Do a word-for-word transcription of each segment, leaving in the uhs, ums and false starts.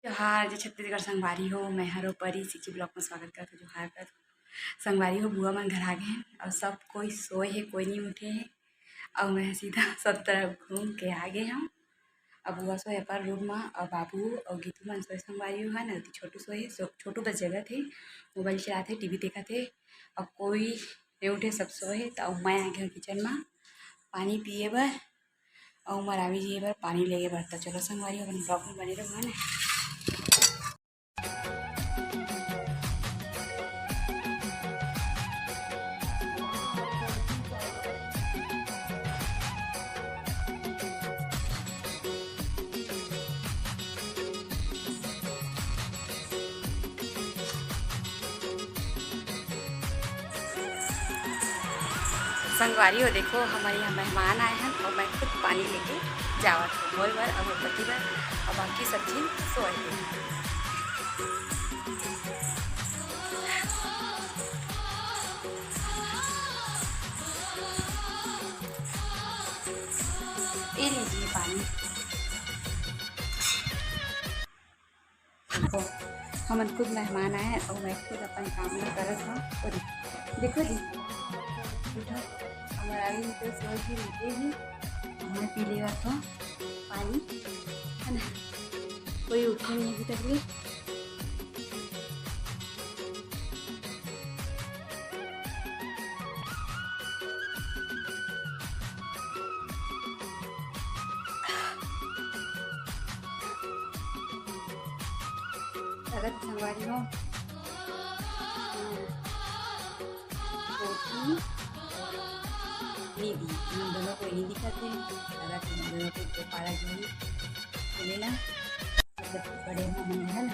जोहार, जय छत्तीसगढ़ संगवारी हो, मैं हरो परी सिची vlog में स्वागत करत हूँ। जोहार करत हूँ संगवारी हो, बुआ मन घर आ गए हैं और सब कोई सोए है, कोई नहीं उठे है। और मैं सीधा सब तरफ घूम के आ गए हूँ। अब बुआ सोए अपन रूम में, और बाबू और गीतू मन सोए संगवारी हो, है ना, छोटू सोए, सो-, छोटू बस जगह थे, मोबाइल चलाते, टीवी देखा थे, और कोई नहीं उठे, सब सोए। तो मैं आ गया किचन में पानी पिए बर, अउ मरावी जी बर पानी लेगे बर। त चलो संगवारी, अपन vlog में बने रहो, है ना। संगवारी हो, देखो, हमर यहाँ मेहमान आए हैं और मैं खुद पानी लेके जावत हूँ मोर बर और मोर पति बर, और बाकी सब झिन सोए हैं। ये लीजिए पानी। देखो, हमन खुद मेहमान आए हैं और मैं खुद अपन काम ला करत हूँ। और देखो जी, उठो, हमारा आगे तो सोच भी लेते ही, मैं पी लेगा तो पानी, है ना, कोई उठे नहीं अभी तक भी। लगत संगवारी हो। कोठी, निधि, इन दोनों को नहीं दिखाते हैं। लगत इन दोनों को तो पारा जी चले ना, मतलब बड़े मामा है ना।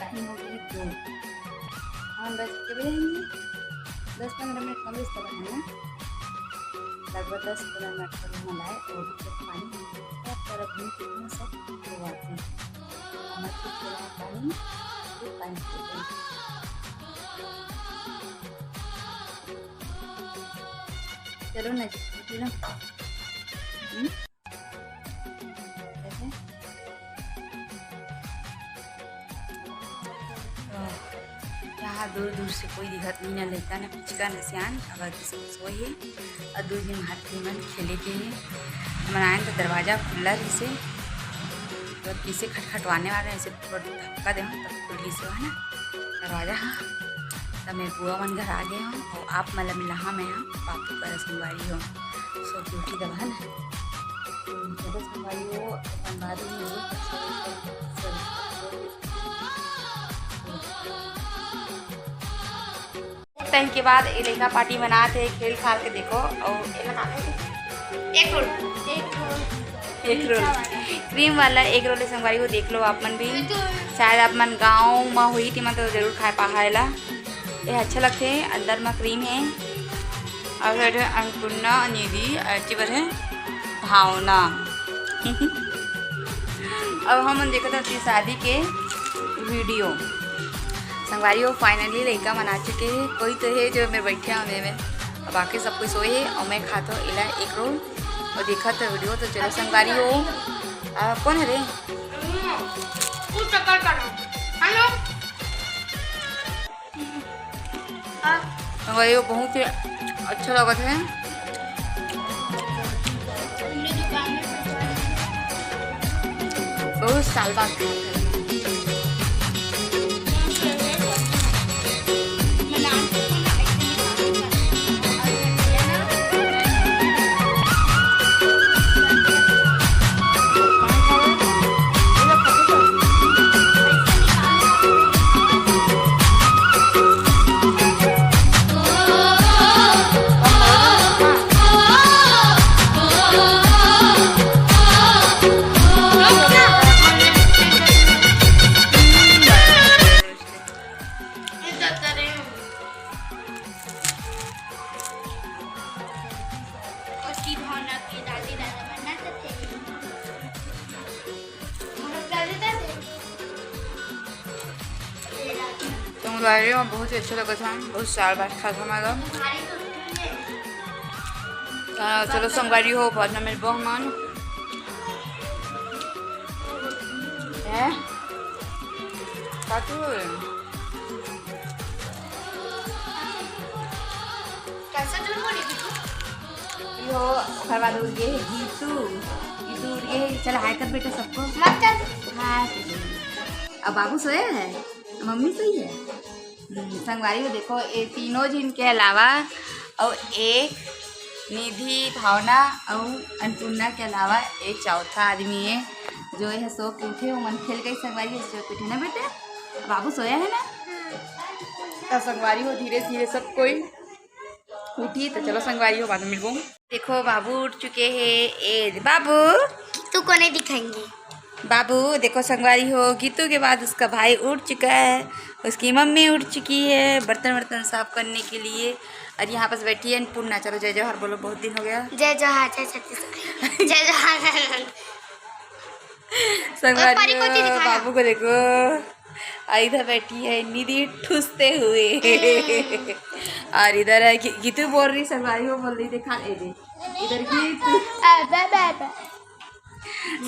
टाइम हो गई दो। हम बस के भी रहेंगे, दस पन्द्रह मिनट में भी सब है ना, लगभग दस पन्द्रह मिनट में हम लाए और भी सब पानी सब तरफ घूम के हम सब करवाते हैं। हमारे कुछ थोड़ा पानी, फिर पानी पीते हैं। चलो ना जी, चलो। हम्म? यहाँ दूर दूर से कोई दिखत नहीं, ना लइका, ना पिचका, ना सियान, काबर कि सब सोए हे। और दू झन भारती मन खेले के हे। हमन आएन तो दरवाजा खुल्ला रहिसे, तो किसे खटखटवाने वाले, ऐसे थोड़ा धक्का देहूँ, तब खुल गिस हे ना दरवाजा ह। त मैं बुआ मन घर आ गे हूँ और आप मन ला मिलाहा मैं ह बापू करा संगवारी हो। सो के उठी तब है ना। चलो संगवारी हो, अपन बारी में हो। टाइम के बाद ये लइका पार्टी मनात हे, खेल खाल के देखो। और ये लगा egg roll, egg roll, egg roll, cream वाला एग रोल हे संगवारी हो, देख लो आप मन भी। शायद आप मन गाँव म होही, तेमा तो जरूर खाए पाहा एला। ये अच्छा लगथे, अंदर म क्रीम हे। और ये अन्नपूर्णा, निधि, आरती बर हे भावना। अब हमन देखत हन शादी के वीडियो। संगवारी हो, finally लइका मन आ चुके हे। कोई तो हे जो मैं बैठे हूँ में, अब बाकी सब कोई सोए हे और मैं खात हूँ एला एग रोल और देखत हूँ वीडियो। तो चलो संगवारी हो, आ, कौन है रे? हेलो। हाँ। भाई, वो बहुत ही अच्छा लगत हे। बहुत साल बाद खात हे। संगवारी हो, बहुत ही अच्छा लगा था, बहुत साल बाद खा था हमारा। आ, चलो संगवारी हो, बाद में मिलबो हमन। हैं? का तू? कैसा जोर बोले तू? यो, ओकर बाद उठ गए है गीतू। गीतू उठ गए है। चल हाय कर बेटा सबको। मत कर। हाय कर दे। अब बाबू सोया है? मम्मी सोई है? हम्म, संगवारी हो देखो, ये तीनों झिन के अलावा और एक निधि, भावना और अन्नपूर्णा के अलावा ये चौथा आदमी है जो ये सो के उठे, वो मन खेल गई संगवारी, ये सो के उठे ना बेटे। बाबू सोया है ना? तो संगवारी हो धीरे धीरे सब कोई उठी, तो चलो संगवारी हो बाद में मिलबो। देखो बाबू उठ चुके हैं। ए बाबू, तू को नहीं दिखाएंगे। बाबू देखो संगवारी हो, गीतू के बाद उसका भाई उठ चुका है, उसकी मम्मी उठ चुकी है बर्तन वर्तन साफ करने के लिए। और यहाँ पास बैठी है अन्नपूर्णा। चलो जय जोहार बोलो, बहुत दिन हो गया। जय जोहार, जय छत्तीसगढ़, जय जोहार। संगवारी परी को हो, दिखा। बाबू को देखो, और इधर बैठी है निधि ठूसते हुए। और इधर है गीतू बोल रही, संगवारी हो बोल रही, देखा ए दे। इधर गीतू।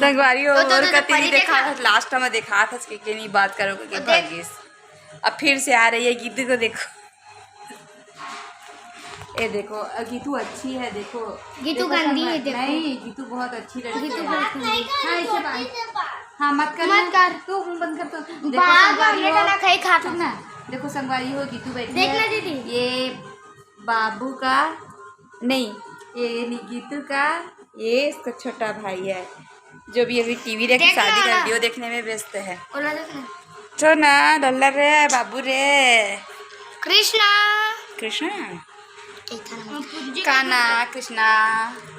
संगवारी हो, वो तो और कती नहीं देखा, लास्ट टाइम देखा था कि, कि नहीं बात करो के भागिस। अब फिर से आ रही है गीतू को देखो। ए देखो, अ, गीतू अच्छी है, देखो। गीतू देखो गंदी है, देखो। नहीं, गीतू बहुत अच्छी लड़की गीतू है। बहुत गंदी। हाँ, इसे बात। हाँ, मत कर मत ना। कर। तू मुंह बंद कर तो। देखो, बाप संगवारी रे, हो। ना खाई खा चुप ना। देखो, संगवारी हो, गीतू बैठी देख है। ले दीदी। ये बाबू का, नहीं, ये नहीं, गीतू का, ये इसका छोटा भाई है, जो भी अभी टीवी देख के शादी कर दियो, देखने में व्यस्त है। बोलो, देख ना। तो ना, डल्ला रे, बाबू रे। कृष्णा। कृष्णा? काना, कृष्णा।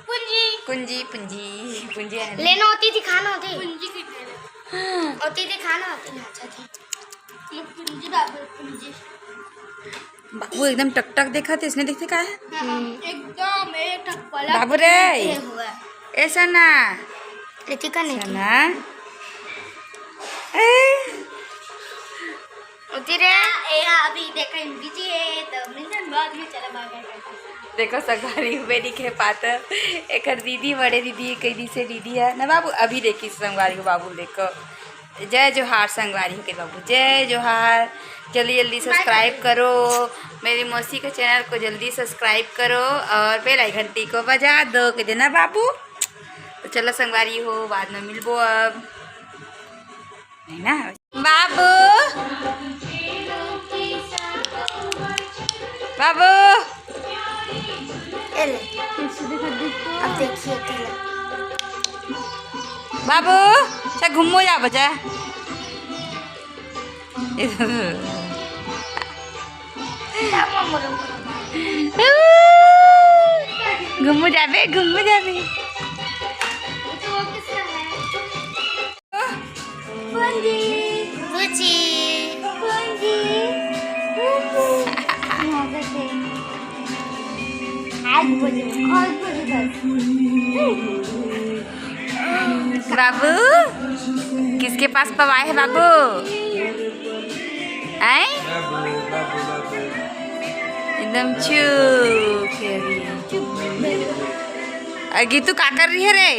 पुंजी। कुंजी, पुंजी, पुंजी है। लेना होती थी, खाना होती। पुंजी कितने? होती थी, खाना होती। अच्छा थी। पुंजी बाबू, पुंजी। बाबू एकदम टकटक देखा थे, इसने देखते का है? हाँ, हाँ। एकदम एक ठक पलक बाबू रे। ऐसा ना। कृतिका नहीं की। ना। ए। उठी रे। ए, अभी देखा बिजी है, तो मिलते हैं बाद में, चला बाय बाय। देखो संगवारी हो, मेरी के पात एकर दीदी, बड़े दीदी, कई दी से दीदी है ना बाबू। अभी देखी संगवारी हो बाबू, देखो। जय जोहार संगवारी हो के बाबू, जय जोहार। जल्दी जल्दी सब्सक्राइब करो मेरी मौसी के चैनल को, जल्दी सब्सक्राइब करो और बेल आइकन टी को बजा दो के देना बाबू। तो चलो संगवारी हो, बाद में मिलबो अब, है ना बाबू? बाबू, ए ले। अब देखिए, ए ले। बाबू, अच्छा घूमो जा बजा। घूमो जाबे, घूमो जाबे। पूंजी। पूंजी। पूंजी। पूंजी। आज बोलिए, आज बोलिए बस। बाबू, किसके पास पवाए है बाबू? हैं? एकदम चुप है अभी। अ, गीतू का कर रही है रे?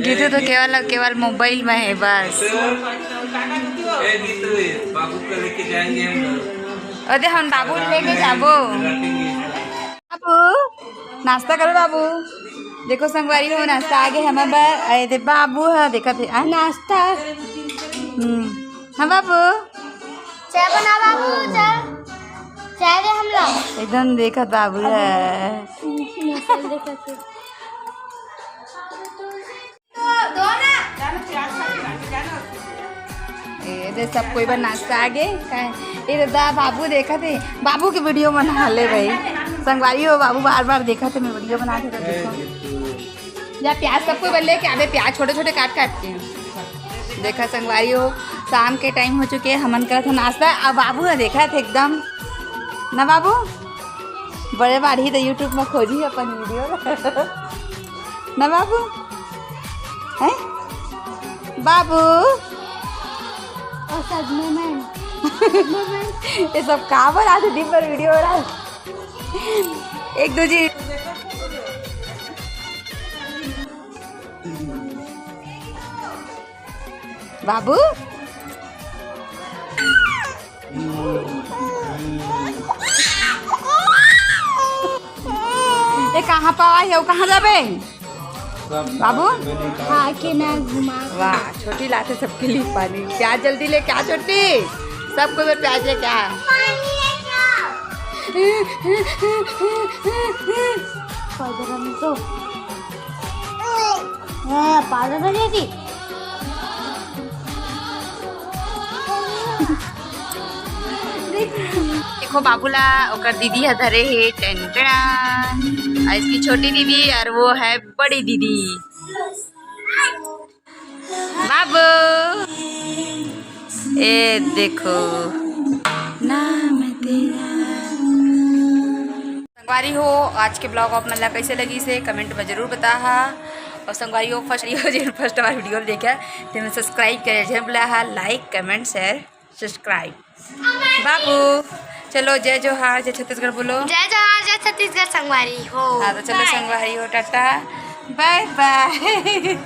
गीतू तो केवल, केवल मोबाइल में है बस। ए, गीतू, बाबू को लेके जाएंगे हम लोग। अरे, हम बाबू लेके जाबो। बाबू, नाश्ता करो बाबू। देखो संगवारी हो, नाश्ता आगे हमारे बर। अरे दे बाबू है, देखा थे, आ? नाश्ता। हम्म, हाँ बाबू। चाय बना बाबू, चाय। चाय दे हम लोग। एकदम देखत बाबू है। नकल देखत है। ए दे, सब कोई बर नाश्ता आगे। का है? ए दे दा, बाबू देखत हे, बाबू के वीडियो बना ले भाई। संगवारी हो, बाबू बार बार देखत हे, मैं वीडियो बना के देखो। जा प्याज सब कोई बर लेके आबे, प्याज छोटे छोटे काट काट के। देखा संगवारी हो, शाम के टाइम हो चुके हे, हमन करत हे नाश्ता। अब बाबू ह देखत हे एकदम, ना बाबू, बड़े बाढ़ी तो YouTube में खोजी अपन वीडियो। ना बाबू, हैं बाबू? और सच में मैं ये सब का बना थे दिन भर वीडियो बना। एक दो जी। बाबू। ये कहाँ पावा है, वो कहाँ जाबे? बाबू? हाँ, के ना घुमा। वाह, छोटी लाते सबके लिए पानी। प्याज जल्दी लेके आ छोटी, सबको इधर प्याज लेके आ। पानी लेके आओ। पाउडर हम तो। हाँ, पाउडर बने थी। देखो बाबू ला ओकर दीदी ह धरे हे, टन टन। और इसकी छोटी दीदी और वो है बड़ी दीदी। बाबू, ए देखो, नाम तेरा। संगवारी हो, आज के ब्लॉग आप मन ला कैसे लगिस हे, कमेंट में जरूर बताहा। और संगवारी हो, फर्स्ट वीडियो, जिन फर्स्ट बार वीडियो देखे, तेमन सब्सक्राइब करे, झन भुलाहा, लाइक, कमेंट, शेयर, सब्सक्राइब। बाबू, चलो, जय जोहार, जय छत्तीसगढ़ बोलो। जय जोहार, जय छत्तीसगढ़ संगवारी हो। हाँ, तो चलो, बाय। संगवारी हो, टाटा, बाय बाय।